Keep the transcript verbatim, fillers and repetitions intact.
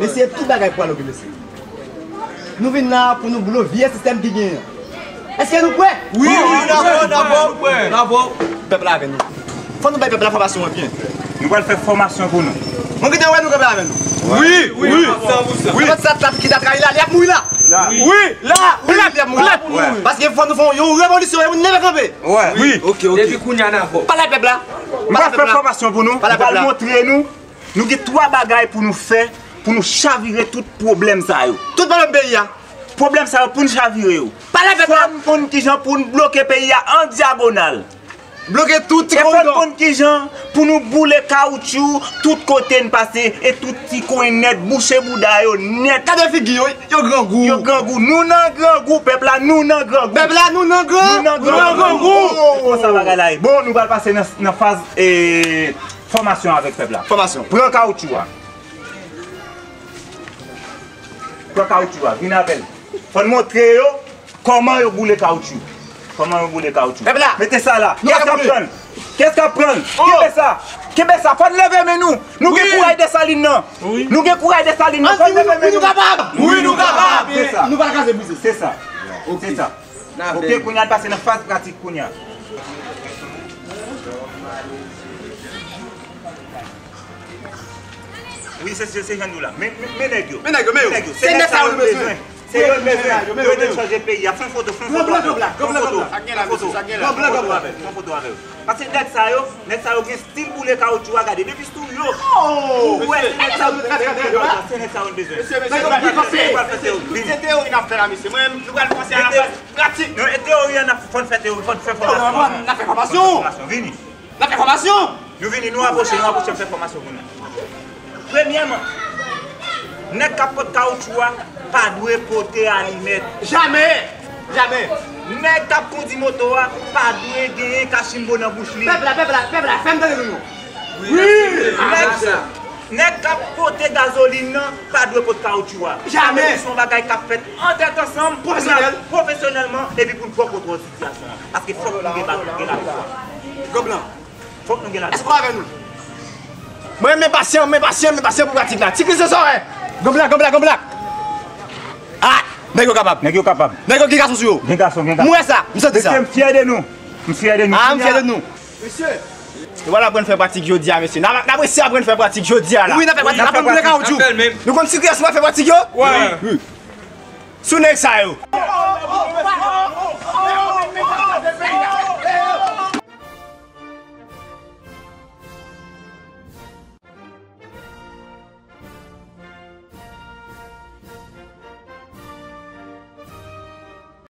Mesye, tout bagay pral oke, mesye. Nou vin la pou nou blow vye sistèm ki genyen an. Èske nou prè? Wi, wi, nou prè, nou prè, nou prè. Pèp la avè nou. Fò nou bay pèp la enfòmasyon an byen. Nou pral fè fòmasyon pou nou. Mwen gentan wè nou kanpe avè nou. Wi, wi, san pou san. Nenpòt sa t ap ki ta trayi la, li ap mouri la. Wi, la, wi, li ap mouri la. Paske fò nou fè yon revolisyon, yon neve kanpe. Wi. Oke, oke. Depi kounye a n avè w. Pale ak pèp la. Nou pral fè fòmasyon pou nou. Nou pral montre nou. Nou gen twa bagay pou nou fè, pou nou chavire tout pwoblèm sa yo. Tout pwoblèm peyi a. Pwoblèm sa yo pou n chavire yo. Pale pèp la. Fò n konn kijan pou n bloke peyi a an dyagonal. Bloke tout ti koridò. E fò n konn kijan pou nou boule kawoutchou tout kote n pase e tout ti kwen nèt, bouche bouda yo nèt. Gade figi yo, yo grangou. Yo grangou. Nou nan grangou, pèp la, nou nan grangou. Pèp la, nou nan gran-, nou nan grangou. Se konsa bagay la ye. Bon, nou pral pase nan, nan faz, e, fòmasyon avèk pèp la. Fòmasyon. Pran kawoutchou a. Pran kawoutchou a, vin avè l. Fò n montre yo kòman yo boule kawoutchou. Kòman yo boule kawoutchou. Pèp la. Mete sa la. Kiyès k ap pran l? Kiyès k ap pran l? Kenbe sa. Kenbe sa. Fò n leve men nou. Nou gen kouraj Desalin nan. Nou gen kouraj Desalin nan. Fò n leve men nou. Wi, nou kapab. Wi, nou kapab. Se sa. Nou pa kraze brize. Se sa. Se sa. Ok, kounye a n pase nan faz pratik kounye a. Wi, se, se, se jan nou la. Men, men, men nèg yo. Men nèg yo, men yo. Men nèg yo. Se nèg sa yo n bezwen. Se yo n bezwen. Yo ede n chanje peyi a. Fè yon foto, fè yon foto avè l. Fè yon foto. Fè yon foto avè l. Fè yon foto avè l. Paske nèg sa yo, nèg sa yo gen stil boule kawoutchou a, gade. Depi sou yo. Ou wè, se nèg sa yo, se nèg sa yo n bezwen. Mesye, mesye, nou pral fè teori. Tout se teori n ap fè la, mesye. Mwen menm, nou pral panse a la faz pratik. Non, e teori an, n ap, fò n fè teori, fò n fè fòmasyon. N ap fè fòmasyon. Fòmasyon, vini. N ap fè fòmasyon! Nou vini, nou apwoche, nou apwoche, n ap fè fòmasyon pou nou. Premyèman, nèg k ap pot kawoutchou a pa dwe pote alimèt. Jamè! Jamè! Nèg k ap kondi moto a pa dwe genyen kachimbo nan bouch li. Pèp la, pèp la, pèp la, fè m tande nou non. Wi! Nèg, nèg k ap pote gazolin nan pa dwe pot kawoutchou a. Jamè! Sa vle di se yon bagay k ap fèt an tèt ansanm, pwofesyonèl, pwofesyonèlman, epi pou n pran kontwòl sitiyasyon an. Paske fòk nou gen ba-, gen lavi. Gòb lan. Fòk nou gen lavi. Èske w avè nou? Mwen, m enpasyan, m enpasyan, m enpasyan pou pratik la. Ti Kris de Sorè. Gòb lan, gòb lan, gòb lan. Ah, nèg yo kapab. Nèg yo kapab. Nèg yo gen gason sou yo. Gen gason, gen gason. M wè sa, m santi sa. Mesye, m fyè de nou. M fyè de nou. Ah, m fyè de nou. Mesye. Nou pral aprann fè pratik jodi a, mesye. N ap, n ap resi aprann fè pratik jodi a la. Wi, n ap fè pratik. N ap aprann boule kawoutchou. Nou konn sitiyasyon pou fè pratik yo? Wi. Wi. Sou nèg sa yo.